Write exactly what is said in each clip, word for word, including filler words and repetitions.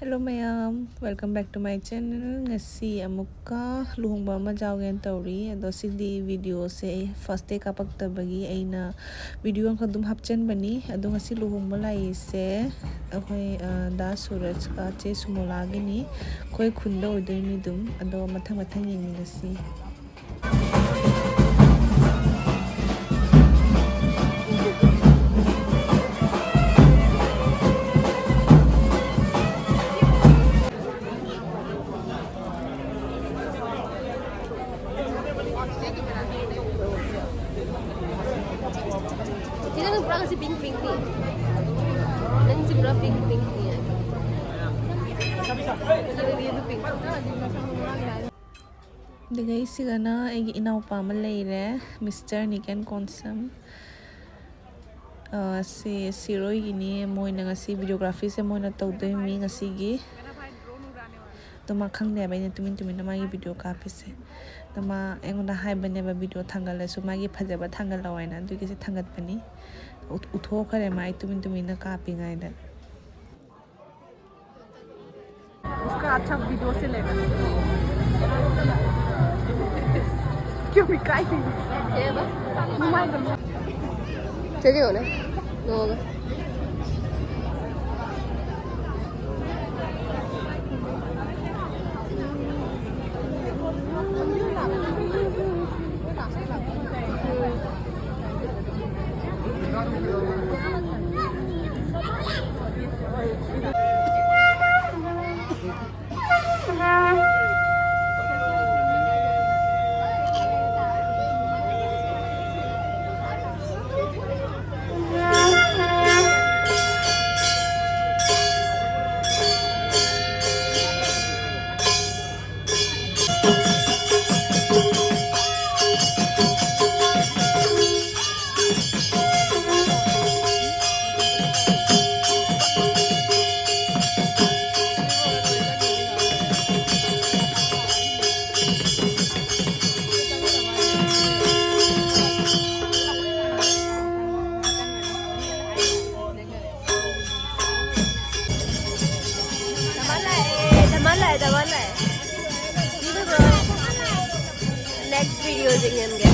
Hello ꯃꯌꯥꯝ, welcome back to my channel. ꯉꯁꯤ ꯑꯃꯨꯛꯀ ꯂꯨꯍꯣꯡꯕ ꯑꯃ ꯌꯥꯎꯒꯦꯅ ꯇꯧꯔꯤ꯫ ꯑꯗꯣ ꯁꯤꯗꯤ videoꯁꯦ ꯑꯩ first day ꯀꯥꯞꯄꯛꯇꯕꯒꯤ ꯑꯩꯅ video ꯑꯃꯈꯛ ꯑꯗꯨꯝ ꯍꯥꯞꯆꯤꯟꯕꯅꯤ꯫ ꯑꯗꯣ ꯉꯁꯤ ꯂꯨꯍꯣꯡꯕ ꯂꯥꯛꯏꯁꯦ ꯑꯩꯈꯣꯏ, ꯑ, ꯗꯥ ꯁꯨꯔꯖꯀ ꯆꯦ ꯁꯨꯃꯣꯂꯥꯒꯤꯅꯤ꯫ ꯑꯩꯈꯣꯏ ꯈꯨꯟꯗ ꯑꯣꯏꯗꯣꯏꯅꯤ ꯑꯗꯨꯝ꯫ ꯑꯗꯣ ꯃꯊꯪ ꯃꯊꯪ ꯌꯦꯡꯃꯤꯟꯅꯁꯤ꯫ ꯅꯪꯁꯤ ꯄꯨꯔꯥ ꯉꯁꯤ pink pinkꯅꯤ꯫ ꯅꯪꯁꯤ ꯄꯨꯔꯥ pink pinkꯅꯤ꯫ ꯌꯦꯡꯉꯨ, ꯌꯦꯡꯉꯨ, pink꯫ ꯑꯗꯨꯒ ꯑꯩꯁꯤꯒꯅ ꯑꯩꯒꯤ ꯏꯅꯥꯎꯄꯥ ꯑꯃ ꯂꯩꯔꯦ, Mister ꯅꯤꯀꯦꯟ ꯀꯣꯟꯁꯝ꯫ ꯑ, ꯁꯤ ꯁꯤꯔꯣꯏꯒꯤꯅꯤ꯫ ꯃꯣꯏꯅ ꯉꯁꯤ videographyꯁꯦ ꯃꯣꯏꯅ ꯇꯧꯗꯣꯏꯅꯤ ꯉꯁꯤꯒꯤ꯫ ꯑꯗꯣ ꯃꯥ ꯈꯪꯗꯦꯕ ꯑꯩꯅ ꯇꯨꯃꯤꯟ ꯇꯨꯃꯤꯟꯅ ꯃꯥꯒꯤ video ꯀꯥꯞꯄꯤꯁꯦ꯫ ꯑꯗꯣ ꯃꯥ ꯑꯩꯉꯣꯟꯗ ꯍꯥꯏꯕꯅꯦꯕ, video ꯊꯥꯡꯒꯠꯂꯁꯨ ꯃꯥꯒꯤ ꯐꯖꯕ ꯊꯥꯡꯒꯠꯂꯛꯑꯣ ꯍꯥꯏꯅ, ꯑꯗꯨꯒꯤꯁꯦ ꯊꯥꯡꯒꯠꯄꯅꯤ꯫ ꯎꯠ-, ꯎꯠꯊꯣꯛꯈ꯭ꯔꯦ ꯃꯥ ꯑꯩ ꯇꯨꯃꯤꯟ ꯇꯨꯃꯤꯟꯅ ꯀꯥꯞꯄꯤꯉꯩꯗ꯫ उसका अच्छा वीडियो से लेगा। क्यों इकाई? ꯅꯨꯡꯉꯥꯏꯕ꯭ꯔꯣ? ꯆꯠꯂꯤꯉꯣꯅꯦ, ꯅꯣꯛꯑꯒ꯫ ꯐꯖꯕ ꯂꯩ꯫ ꯑꯗꯨꯒ next video ꯁꯦ ꯌꯦꯡꯒꯦ꯫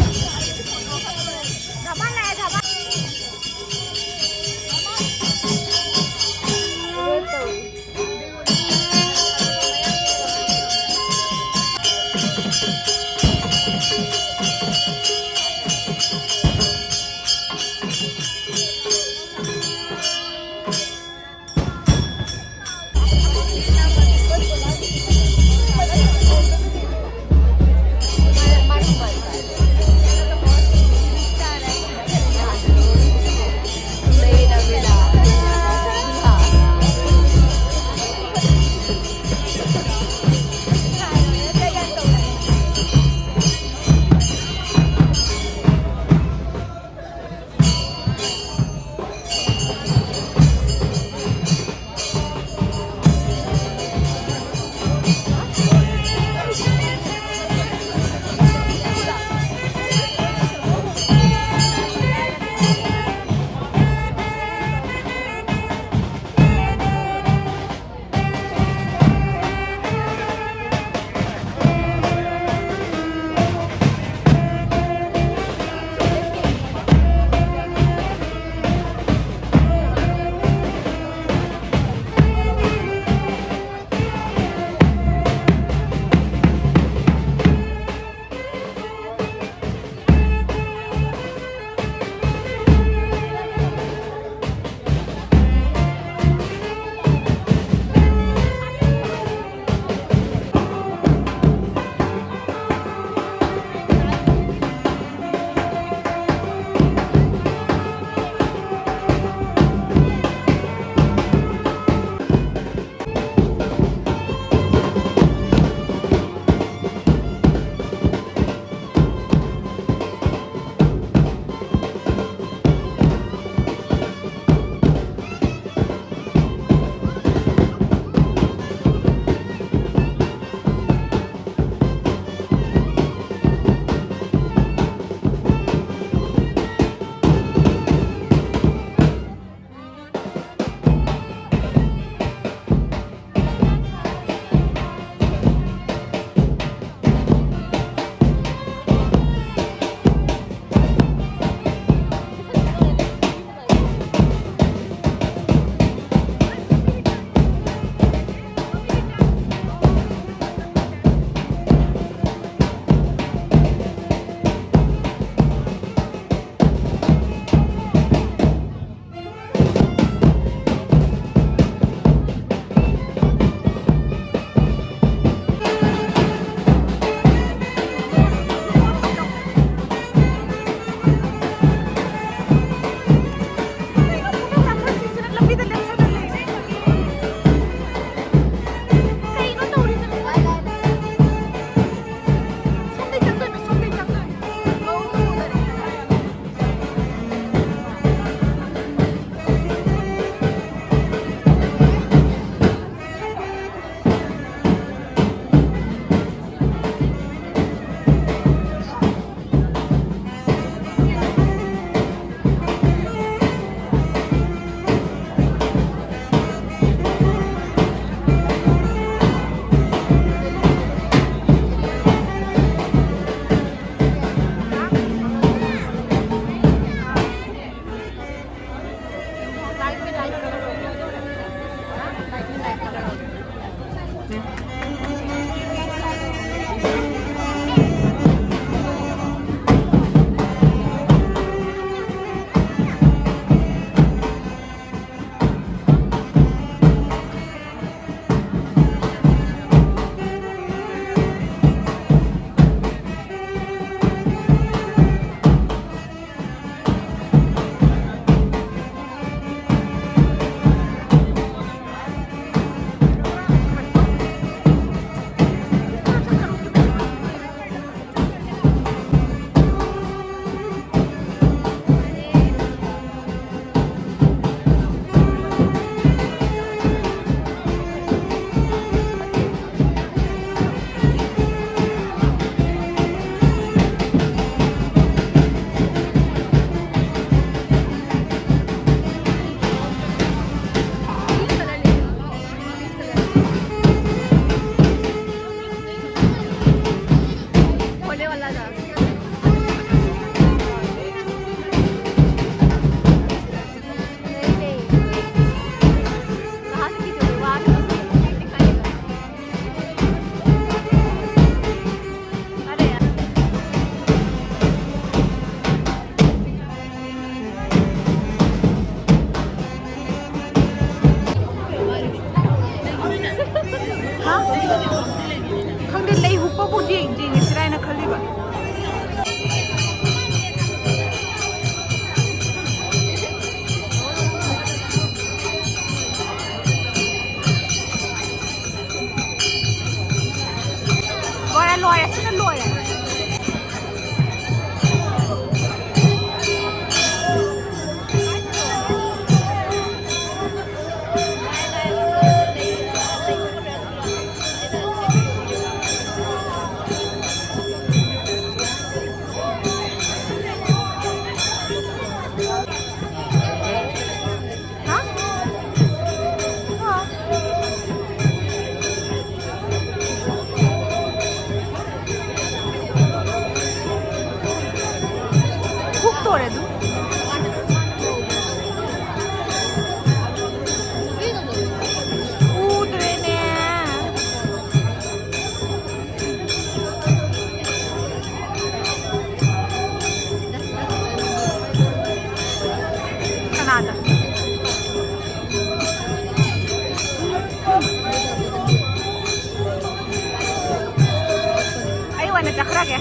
ꯈꯪꯗꯦ, ꯂꯩ ꯍꯨꯛꯄꯕꯨ ꯌꯦꯡ ꯌꯦꯡꯉꯁꯤꯔꯥ ꯍꯥꯏꯅ ꯈꯜꯂꯤꯕ꯫ ꯂꯣꯏꯔꯦ, ꯂꯣꯏꯔꯦ, ꯁꯤꯅ ꯂꯣꯏꯔꯦ꯫ ꯆꯠꯈ꯭ꯔꯒꯦ꯫